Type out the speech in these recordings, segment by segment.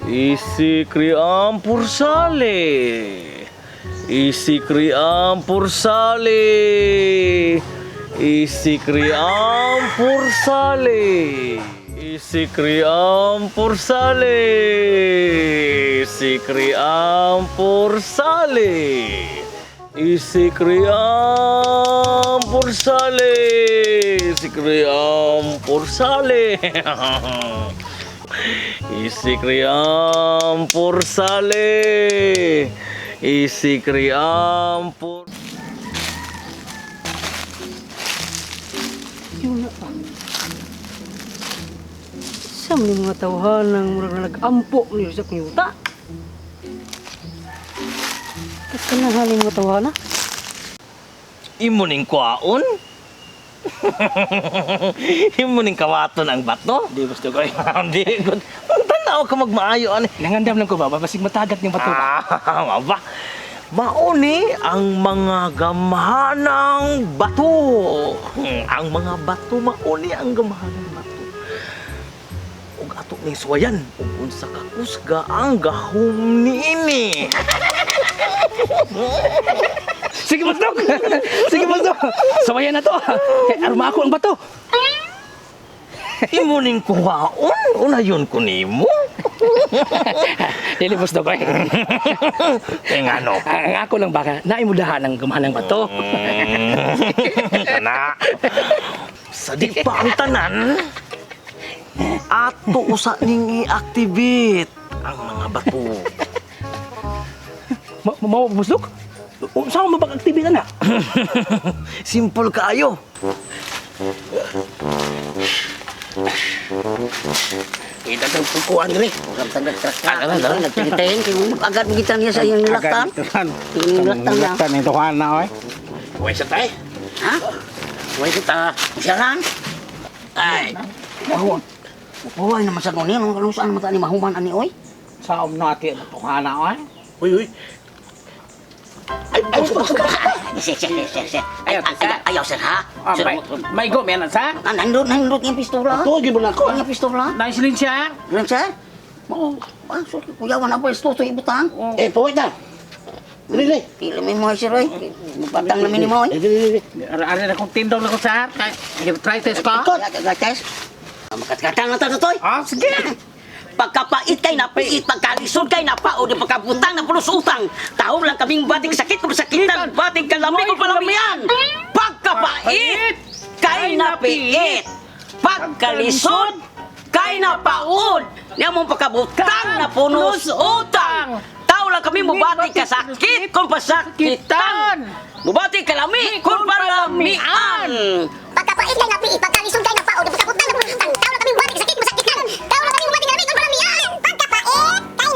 Isikriam pursale. Isikriam pursale. Isikriam pursale. Isikriam pursale. Isikriam pursale. Isikriam pursale. Isikriam pursale. Isikriam pursale. Isikriam pur. Yun na pa. Sa mga mga tawhanang murag na nag-ampo niyo sa kuyuta. Kakanahan yung mga tawhana. Imo ning kwaon? Imo ning kawaton ang bato? Di boss dog oy. Di gud. Tanaw ka magmaayo ani. Nangandam lang ko ba basig matagat ning bato. Ah, ba? Mauni ang mga gamhanang bato. Ang mga bato mauni ang gamhanang bato. Ug ato ning suwayan ug unsa ka kusga ang gahom niini. Sige boss dog. Sige boss dog. Sawayan na to. Kay arma ako ang bato. Imo ning kuhaon, unayon ko nimo. Dili boss dog oy. Kay ngano? Ang ako lang baka naimudahan ang gamhanang bato. Kana. Sa di pa ang tanan, ato usa ning i-activate ang mga bato. Mao boss dog? Unsa man mabag-activate na? Simple kaayo. Kita sa kukuan diri. Huwag kang nagtraktra, nagtintain, agad mo kita niya sa iyong nilaktan. Iyong nilaktan na. Nilaktan ito ka na, oy. Way sa tay. Ha? Huwag kita, siyaran. Ay. Mahuman. Huwag naman sa ngunin, ano saan naman ni mahuman ani oy? Sa natin ito ka na, oy. Uy uy. Ay, ay, sir, sir, sir, sir. Ay, ay, ayaw, sir, ha? Ah, Sir, may go, meron sa? ah, nandun, nandun yung pistola. Ito, gibon ako. Ang pistola. Nice lin siya. Ganun, sir? Oo. Ah, sorry, kuya, wala pa ito, ito ibutang. Eh, puwit na. Dili, dili. Pila may mga sir, oy. Batang namin ni mo, oy. Eh, dili, dili. Ara na kong tindog na ko sa. Try test ka. Test. Makatkatang na tayo, toy. Ah, sige. Pagkapait kay napiit, pagkalisod kay napaod, pagkabutang na pulos utang. Taong lang kaming bating sakit kung sakitan, bating kalami kung palamian. Pagkapait kay napiit, pagkalisod kay napaod. Niya mong pagkabutang na punos utang. Tao lang kami mubati kasakit kung pasakitan. Mubati kalami kung palamian. Pagkapait kay napiit, pagkalisod kay napaod, pagkabutang na pulutang, tao na kaming buhating sakit masakitan, tao na kaming buhating lamig kung palamian. Pagkapait kay napiit,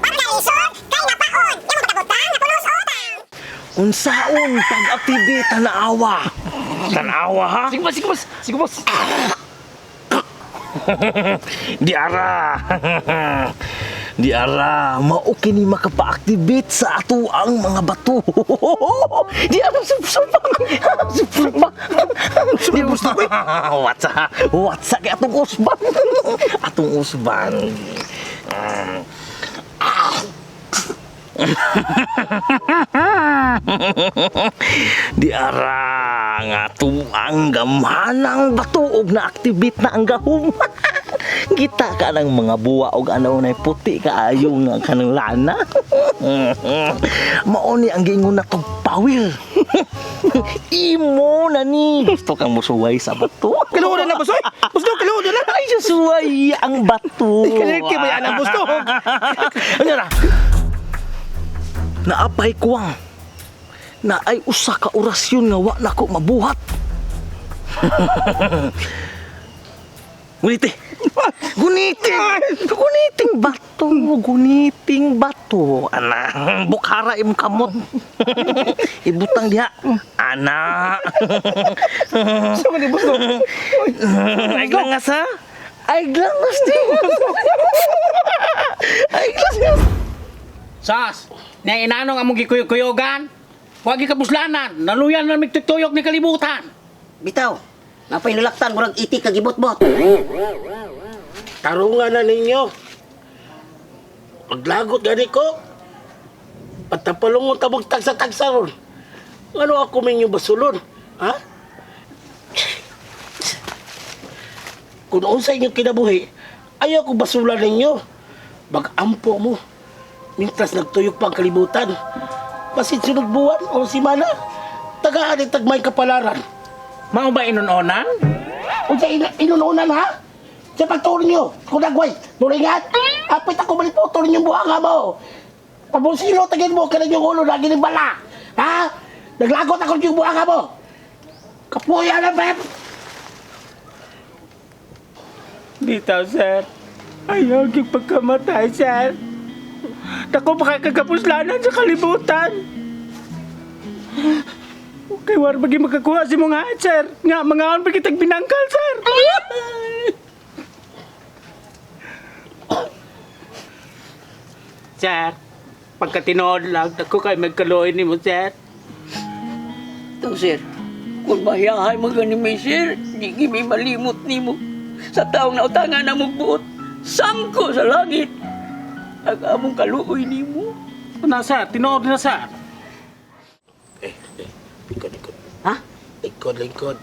pagkalisod kay napaod, yung pagkabutang na pulos utang. Unsaon pag-activate tanawa? Tanawa ha? Sige boss, sige boss. Sige boss. Di ara. Di ara, mao kini makapa-activate sa ato ang mga bato. Di ara supsupang. Supsupang. Di gusto ko. Watsa, watsa kay atong usban. Atong usban. Di ara nga ang gamhanang bato og na-activate na ang gahom. Kita ka ng mga buwa og ano na puti kaayo nga kanang lana. Mao ni ang giingon na tog power. Imo na ni. Gusto kang musuway sa bato. Kiluodan na boss oy. Boss dog, kiluodan na. Ay, susuway ang bato. Kaya ba yan ang boss dog? Ano na? Naapay kuwang. Na ay usa ka orasyon nga wa nako mabuhat. Guniti. Guniti. Guniting bato, guniting bato. Ana, bukhara imong kamot. Ibutang diha. Ana. Sa man ni boss dog. Ay langas ha? Ay langas di. Ay langas. Sas, na inanong among gikuyog-kuyogan. Huwag ikabuslanan. Naluyan na migtutuyok ni kalibutan. Bitaw, napay nilaktan, murag itik kagibot-bot. Tarungan na ninyo. Maglagot gani ko. Patapalungon tabog tagsa-tagsa ron. Ano ako minyo basulon? Ha? Kung unsa inyong kinabuhi, ayaw ko basulan ninyo. Mag-ampo mo. Mintras nagtuyok pa ang kalibutan. Basin sunod buwan o simana, tagaan ang tagmay kapalaran. Mao ba inunonan? Unsa inununan ha? Sa pagtuon niyo, kung nagway, nulingat, apit ako maliputo ninyong buhanga mo. Pabulsilo, tagin mo, kanan yung ulo, lagi ng bala. Ha? Naglagot ako yung buhanga mo. Kapuya na, Beb! Bitaw, sir. Ayaw yung pagkamatay, sir. Dako pa kay kagapuslanan sa kalibutan. Kay war bagi makakuha si mga sir. Nga mangaon pa kitag binangkal, sir. Sir, pagkatinood lang, dako kay magkaluoy nimo, sir. To, sir. Kung mahiyahay mo gani may sir, di gimi malimot nimo. Sa taong nautangan na mong buot, sangko sa langit. Ang among kaluoy nimo. Una, sir, tinuod na, sir. Eh, eh, lingkod, lingkod. Ha? Lingkod, lingkod.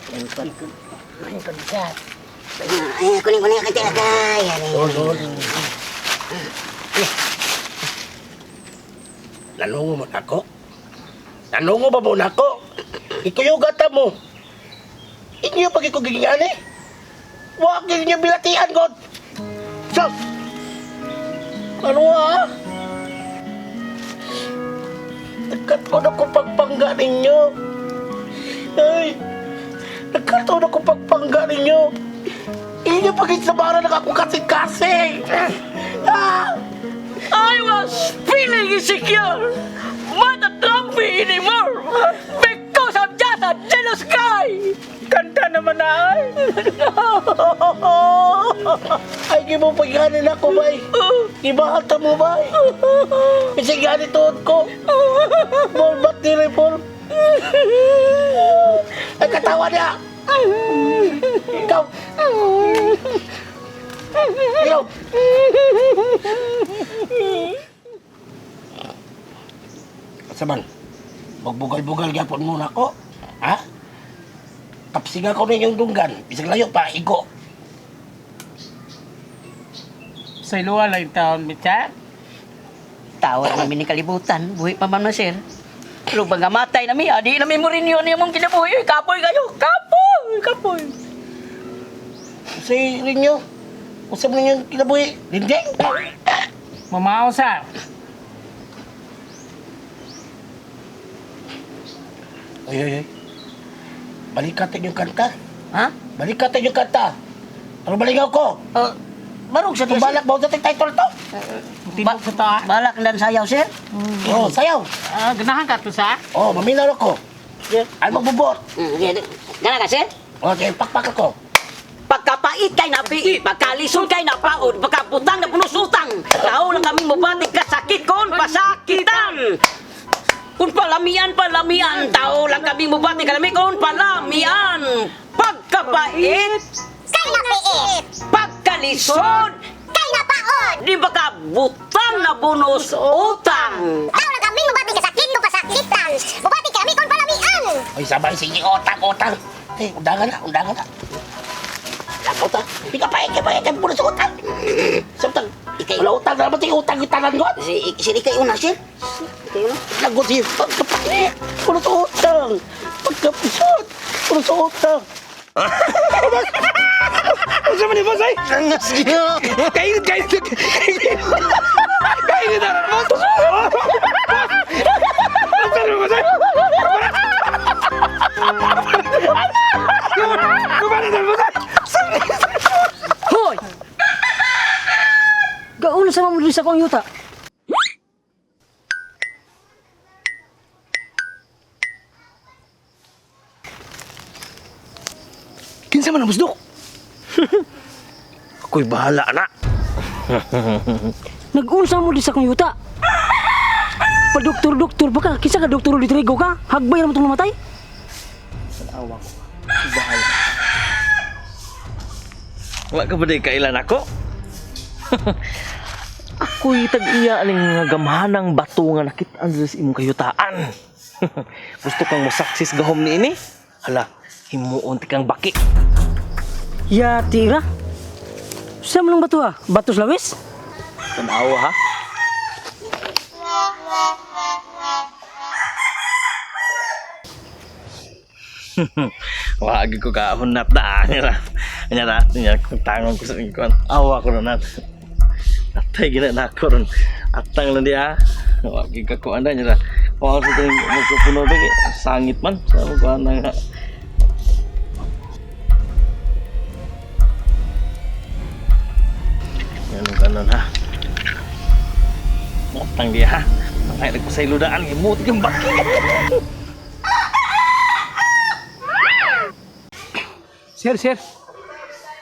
Ay, kunin kunin ka kay. Sol, sol. Nanungo mo na ako? Nanungo ba mo na ako? Ikuyugata mo. Inyo pag ikugigingan eh. Huwag ninyo bilatian, God. Sus! Ano ah? Nagkataon ako pagpangga ninyo. Ay! Nagkataon ako pagpangga ninyo. Inyo pag-isabara ng akong kasing-kasing. Ah! I was feeling insecure. Not a trophy anymore. Because I'm just a jealous guy. Kanta naman na, ay. Ay, di mo pagganin ako, bay. Ibahal ta mo, bay. Kasi gani tuod ko. Paul, ba't di rin, Paul? Ay, katawa niya. Ikaw. Ikaw. Saman, magbugal-bugal gyapon muna ko. Ha? Tapsinga ko ninyong dunggan. Bisag layo pa, igo. Sa iluwa lang yung taon, mi, sir. Tawa namin ni kalibutan. Buhi pa man na, sir. Pero nga matay na mi, adi na mi mo rin yun yung mong kinabuhi. Uy, Kapoy kayo! Kapoy! Kapoy! Kasi ninyo, usap ninyo kinabuhi, dinding. Mamao, sir. Ay, ay, ay. Balikan yung kanta. Ha? Balikan yung kanta. Ano baligaw ko? Barog sa Kung balak ba sa title to? Tinog sa to, ah. Balak dan sayaw, sir. Oh, sayaw. Ah, ganahan ka to, sir? Oh, maminaw ako. Ay, magbubot. Gana ka, sir? Okay, pakpak ako. Pagkapait kay napiit, pagkalisod kay napaod, pagkabutang na punusutang. Tao lang kaming mubatik kasakit kon pasakitan. Kung palamian, palamian, tao lang kaming mubatik kalami kon palamian. Pagkapait, Kay napiit. pagkalisod, Kay napaon. di ba ka butang na bonus utang? Tao lang kaming mabati kasakit ko pasakitan. Bubati kami kon palamian. Ay, sabay, sige, utang, utang. Eh, undangan na, undangan na. Utang, utang. Ika pa, ika pa, ika pa, sa utang. Sa utang. Wala utang na naman, utang yung tanan ko. Si, si ikay una, sir. Ikay una. Lagot siya. Pagkapait, puno sa utang. Pagkapisot, puno sa utang. Unsa man ni boss ay? Angas niyo. Kainit, kainit. Kainit. Kainit na boss. Unsa ni boss ay? Kumara na boss. Hoy! Gauna sa mga sa akong yuta. Kinsa man ang busdok? Ako'y bahala na. Nag-unsa mo di sa akong yuta. Pa-doktor-doktor ba ka? Kinsa ka doktor Rodrigo ka? Hagbay ra mo itong namatay? Wala ka ba di kailan ako? Ako'y tag-iya aning nga gamhanang bato nga nakit-an diri sa imong kayutaan. Gusto kang mosaksis gahom niini? Hala, himuon ti kang baki. Ya tira. Sa man ang bato ha? Bato sa lawis? Tanawa ha. Wag ko ka hunat da nira. Nira, nira tangon ko sa kuan. Awa ko na nat. Atay gina na ako ron. Atang lang dia. Wag ka kuan da nira. Wa sa ting magpupuno ba kay sangit man sa kuan na nga. Ganun ganon ha. Atang dia ha. Ay, nagpasayludaan himot kang baki. Sir, sir.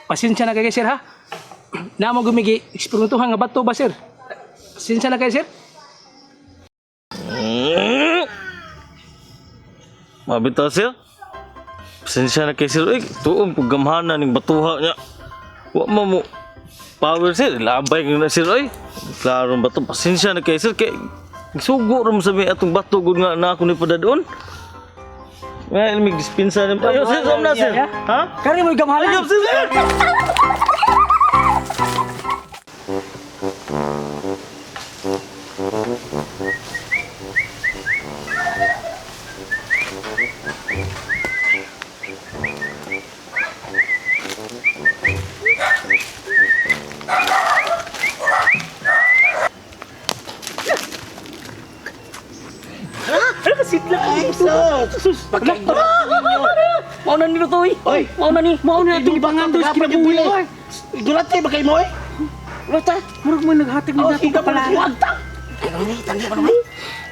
Pasensya na kayo, sir, ha? Namo gumigi, eksperimentuhan nga bato ba, sir? Pasensya na kayo, sir. Mabita sir. Pasensya na kay sir. Uy, tuong pag gamhana ning batuha niya. Wa mo mo power sir. Labay na sir oy. Klaro ang bato. Pasensya na kay sir kay sugo ra mo sa may atong bato gud nga na ako ni padadon. Nga mig dispensa ni. Ayo sir, saan na sir? Ha? Kani mo'y gamhanan. Ayo sir. Sir. Ay, sus! Mao na ni Lutoy. Oy! Mao na ni, mao na Itong bangan to, kinabuhi eh. Ignorante ba kayo mo eh? Lota. Murag mo naghatag ni Oh, dato ikaw pa kapalaran. na agtang. Ay, ni tanggi pa naman.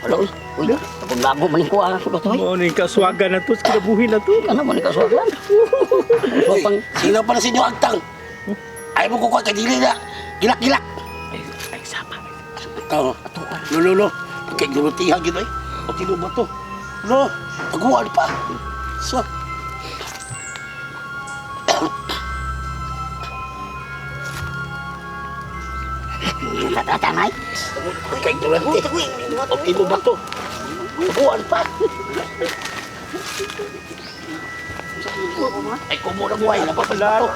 Wala uy. Uy, tapos labo man ko ah, Lutoy. Mao ni kaswagan na to, sa kinabuhi na to. Ano man ka swagan? Pang Sino pa na sa inyo agtang? Ay mo kukuha kay dili na. Gilak-gilak. Ay, sapa. Ikaw, lo, lo, lo. Pagka-ignorantihan gino eh. O tino ba to? Lo, taguan pa. So, tatanay. pagka-ignorante. O tino ba to? Taguan pa. Ay, kumuha na buhay. Napapala to.